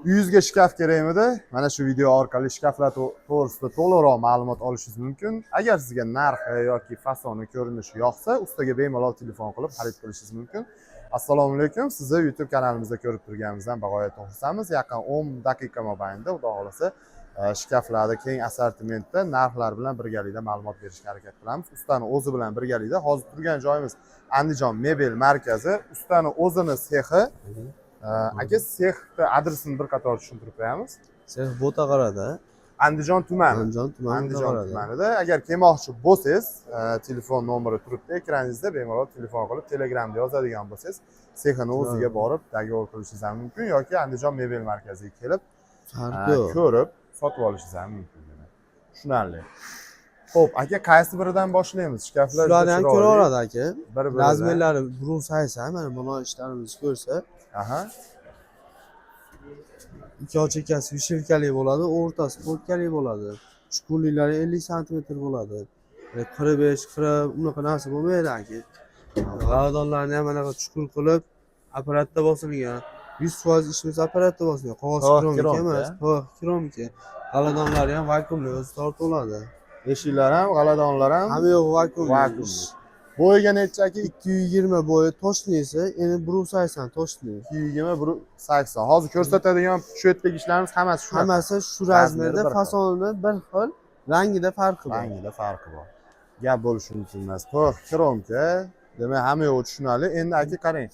Uyingizga shkaf kerakmidi? Mana shu video orqali shkaflar to'g'risida to'liqroq ma'lumot olishingiz mumkin. Agar sizga narxi yoki fasoni, ko'rinishi yoqsa, ustaga bemalol telefon qilib xarid qilishingiz mumkin. Assalomu alaykum. Sizni YouTube kanalimizda ko'rib turganimizdan bag'oyat xursandmiz. Yaqin 10 daqiqa mobaynida, Xudo xohlasa, shkaflarni keng assortimentda narxlar bilan birgalikda ma'lumot berishga harakat qilamiz. Ustani o'zi bilan birgalikda hozir turgan joyimiz Andijon mebel markazi. Ustani o'zini sexi. Aka, sexni adresini bir qator tushuntirib qo'yamiz. Sex Bo'taqarada. Andijon tumani. Andijon tumani. Andijon Bo'taqarada. tumanida. Agar kelmoqchi bo'lsangiz, telefon nomeri turibdi ekraningizda, bemalol telefon qilib, Telegramda yozadigan bo'lsangiz, sexini o'ziga borib договор qilishingiz ham mumkin yoki Andijon mebel markaziga kelib, Farqi yo'q. ko'rib sotib olishingiz ham mumkin. Demak, tushunarli. Xo'p, aka, qaysi biridan boshlaymiz? Shkaflar juda Shularni ham chiroyli. ko'ra oladi, aka. Bir biridan. Размер lari 180, mana buni ishlarimizni ko'rsa, ikki chekkasi вешалка li bo'ladi, o'rtasi полка li bo'ladi. Chuqurliklari 50 santimetr bo'ladi. 45, 40 unaqa narsa bo'lmaydi, aka. G'aladonlarni ham anaqa chuqur qilib, apparatda bosilgan. 100% ishimiz apparatda bosilgan. Qog'oz Qog'oz керамика керамика. emas, qog'oz керамика. G'aladonlari ham vakuumli o'zi tortib oladi. Eshiklar ham, g'aladonlar ham Hamma yo'q vakuumli. Vakuumli. Bo'yiga necha, aka? 220 bo'yi точный si, endi 180 точный. 220, 180. Hozir ko'rsatadigan shu yerdagi ishlarimiz hammasi shunaqa. Hammasi shu Размер i размер da, bir xil. Fasoni bir xil, rangida farqi bor. Rangida farqi bor. Gap bo'lishi mumkin emas. To'q керамика, demak, hamma yo'q tushunarli. Endi, aka, qarang.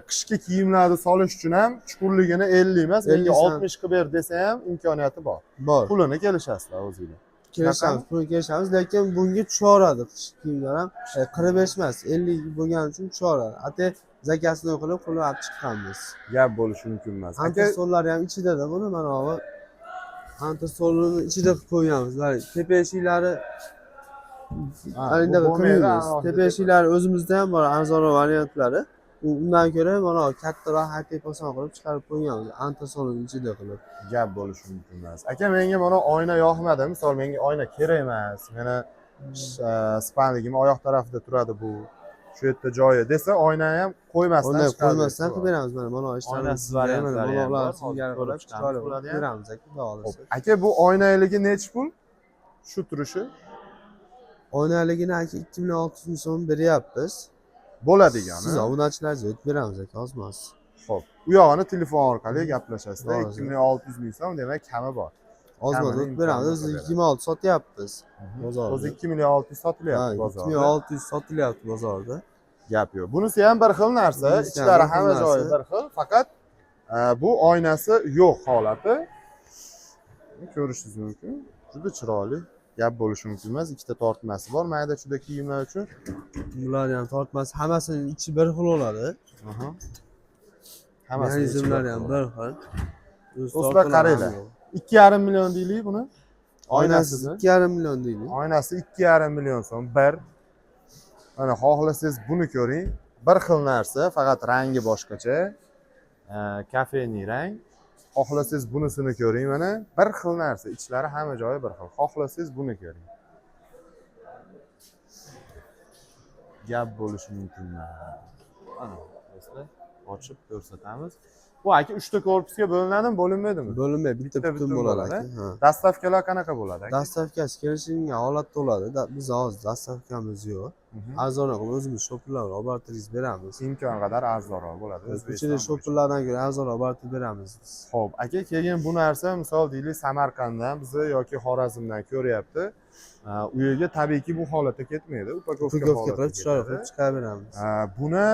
Qishki kiyimlarni solish uchun ham chuqurligini 50 emas, menga 50 sant. 60 qilib ber desa ham imkoniyati bor. Bor. Pulini kelishasizlar o'zinglar. Kelishamiz, pulini kelishamiz, lekin bunga tushaveradi qishki kiyimlar ham. 45 emas, 50 bo'lgani uchun tushaveradi. Ate заказ ini qilib, qilib olib chiqqanmiz. Gap bo'lishi mumkin emas. Aka, Antresollar ham ichida-da buni, mana bu antresolini ichida qilib qo'yganmiz. Mana tepa eshiklari Ha, ana bu undaqa bo'lmaydi, qilmaymiz. alohida. Tepa eshiklari o'zimizda ham bor arzonroq variantlari. U undan ko'ra mana kattaroq high fason qilib chiqarib qo'yganmiz antresolini ichida qilib. Gap bo'lishi mumkin emas. Aka, menga mana oyna yoqmadi. Misol, menga oyna kerak emas. Meni спальник im oyoq tarafida turadi bu. Shu yerda joyi desa, oynani ham qo'ymasdan Unday chiqarib qo'ymasdan bersa qilib beramiz, mana ishlarimiz. Oynasiz variantlari ham bor. Hozir Singari ko'rib qilib, chiqamiz chiroyli qilib bularni ham. beramiz, aka, xudo Xo'p, xohlasa. Aka, bu oynaligi nechi pul? Shu turishi. Oynaligini, aka, 2 million 600 ming so'm beryapmiz. Bo'ladigan. Siz obunachilaringizga o'tib beramiz, aka, ozmas. Xo'p, u yog'ini telefon orqali gaplashasizlar. To'g'ri. 2 million 600 ming so'm, demak, kami bor. Ozmas Kamini o'tib beramiz. imkonini O'zi qilib 26 sotyapmiz bozorda. O'zi 2 million 600 Ha, sotilyapti 2 bozorda. million 600 sotilyapti bozorda. Gap yo'q. Bunisi ham bir xil narsa, Bunisi ham ichlari bir xil hamma joyi narsa. bir xil, faqat bu oynasi yo'q holati. Ko'rishingiz mumkin. Juda chiroyli. Gap bo'lishi mumkin emas. Ikkita tortmasi bor mayda chuda kiyimlar uchun. Bularni ham tortmasi, hammasini ichi bir xil bo'ladi. Hammasini ichi bir Mexanizmlari xil ham bo'ladi. bir xil. O'zi Do'stlar, tortiladi, qaranglar. hamma yo'q. 2,5 million deylik buni. Oynasi Oynasini. 2,5 million deylik. Oynasi 2,5 million so'm bir. Mana, xohlasangiz buni ko'ring. Bir xil narsa, faqat rangi boshqacha. Кофейный rang. Xohlasangiz bunisini ko'ring mana. Bir xil narsa, ichlari hamma joyi bir xil. Xohlasangiz buni ko'ring. Gap bo'lishi mumkin emas. Mana, do'stlar, ochib ko'rsatamiz. Bu, aka, 3 ta korpusga bo'linadimi, bo'linmaydimi? Bo'linmaydi, bitta Bitta butun butun bo'ladi, bo'ladi. aka. Ha. Доставка lar qanaqa bo'ladi, aka? Доставка si kelishilgan holatda bo'ladi. Biz hozir доставка miz yo'q. Arzonroq qilib o'zimiz shopirlar olib borib beramiz. Imkon qadar arzonroq bo'ladi. Ko'chada O'zbekiston bo'yicha. shopirlardan ko'ra arzonroq olib borib beramiz biz. Xo'p, aka, keyin bu narsa, misol deylik, Samarqanddan bizni yoki Xorazmdan ko'ryapti. U yerga tabiiyki bu holatda ketmaydi. Упаковка Упаковка holatda qilib, chiroyli ketadi. qilib chiqarib beramiz. Buni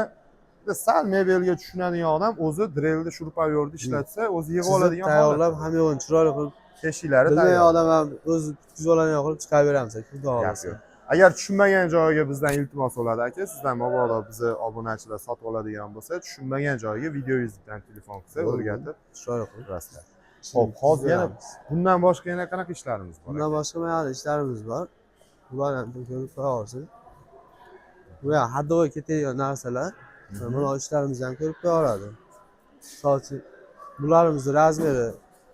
sal mebelga tushunadigan odam o'zi drelni, шуруповёрт ni ishlatsa, o'zi yig'ib Chizib, oladigan tayyorlab, holat. hamma yo'g'ini chiroyli qilib, Teshiklari bilmagan tayyor. odam ham o'zi tutkizib oladigan qilib chiqarib beramiz, aka, xudo Gap xohlasa. yo'q. Agar tushunmagan joyiga bizdan iltimos bo'ladi, aka, sizdan mabodo bizni obunachilar sotib oladigan bo'lsa, tushunmagan joyiga videoyingizdan telefon qilsa, Bo'ldi. o'rgatib Chiroyli qilib. turasizlar. Xo'p, hozir yana bundan boshqa yana qanaqa ishlarimiz bor? Bundan Aka? boshqa mana ishlarimiz bor. Bularni ham ko'rib qo'ya olsin. Bu ham ходовой ketadigan narsalar. Buni ishlarimizni ham ko'rib qo'ya oladi. Misol uchun, bularimizni размер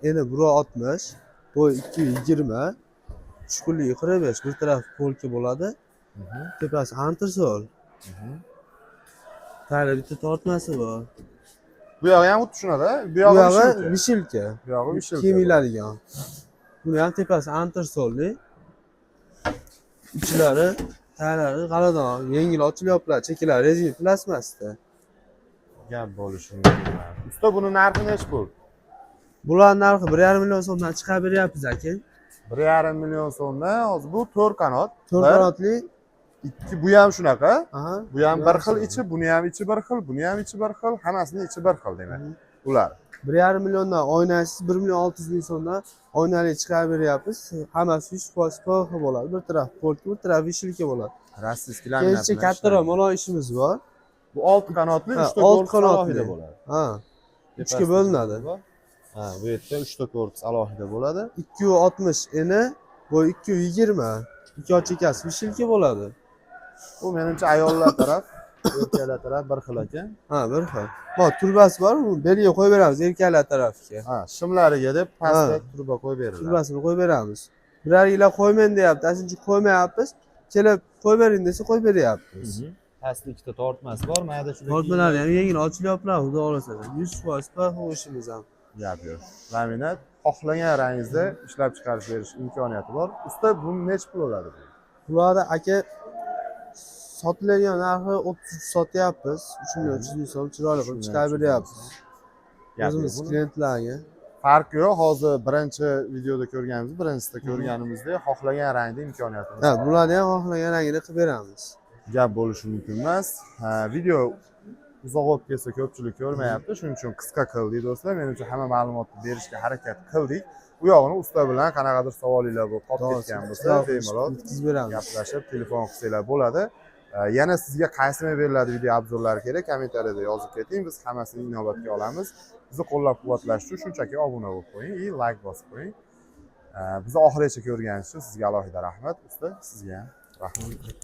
i eni 1,60, bo'yi 2,20, chuqurligi 45, bir tarafi полка bo'ladi. Tepasi antresol. Tagida bitta tortmasi bor. Bu yog'i ham xuddi shunaqa. Bu Bu yog'i yog'i вишенка. Вишенка. Bu yog'i вишенка. Kiyim iladigan. Buni ham tepasi antresolli. Ichlari, taglari g'aladon, yengil ochilib yopiladi, chekilari rezin plastmasda. Gap bo'lishi mumkin. Usta, buni narxi nechi pul? Bular narxi 1,5 million so'mdan chiqarib beryapmiz, aka. 1,5 million so'mdan. Hozir bu to'rt qanot. To'rt Bir, qanotli. ikki, bu ham shunaqa. Aha. Bu ham bir xil ichi, buni ham ichi bir xil, buni ham ichi bir xil, hammasini ichi bir xil demak. Ular. 1,5 milliondan oynasiz 1 600 000 so'mdan oynali chiqarib beryapmiz. Hammasi 100% PVC bo'ladi. Bir taraf полка, bir taraf вишенка bo'ladi. Российский Keyin laminat bilan kattaroq ishlangan. mana ishimiz bor. Bu olti qanotli, Ha, uchta olti korpus qanotli. alohida bo'ladi. Ha. Uchga Tepasida bo'linadi. bor. Ha, bu yerda uchta korpus alohida bo'ladi. 2,60 eni, bu 2,20. Ikki chekasi вишенка bo'ladi. Bu menimcha ayollar taraf, erkaklar taraf bir xil ekan. Ha, bir xil. Bor, turbasi bor, uni beliga qo'yib beramiz erkaklar tarafiga. Ha, shimlariga deb pastda Ha. truba qo'yib beriladi. Turbasini qo'yib beramiz. Biror yillar qo'ymen deyapti, ana shuning uchun qo'ymayapmiz. Kelib qo'yib bering desa qo'yib beryapmiz. Pastda ikkita tortmasi bor, mayda shunda. Tortmalari ham yengil ochilib yopiladi, xudo xohlasa. 100% PVC ishimiz ham. Gap yo'q. Laminat xohlagan rangingizda ishlab chiqarib berish imkoniyati bor. Usta, bu nechi pul bo'ladi bu? Bularni, aka, sotiladigan narxi 33 sotyapmiz. 3 million 300 ming so'm chiroyli qilib chiqarib beryapmiz. Gap yo'q. O'zimiz Buni klientlarga. farqi yo'q. Hozir birinchi videoda ko'rganimiz, birinchisida ko'rganimizdek, xohlagan rangda imkoniyatimiz Ha, bor. bularni ham xohlagan rangini qilib beramiz. Gap bo'lishi mumkin emas. Ha, video uzoq bo'lib ketsa, ko'pchilik ko'rmayapti. Shuning uchun qisqa qildik, do'stlar. Menimcha, hamma ma'lumotni berishga harakat qildik. U yog'ini usta bilan qanaqadir savolinglar bo'lib qolib ketgan bo'lsa, bemalol yetkazib beramiz. Gaplashib, telefon qilsanglar bo'ladi. Yana sizga qaysi mebellarni video обзор lari kerak, kommentariyada yozib keting, biz hammasini inobatga olamiz. Bizni qo'llab quvvatlash uchun shunchaki obuna bo'lib qo'ying и layk bosib qo'ying. Bizni oxirigacha ko'rganingiz uchun sizga alohida rahmat. Usta, sizga ham rahmat.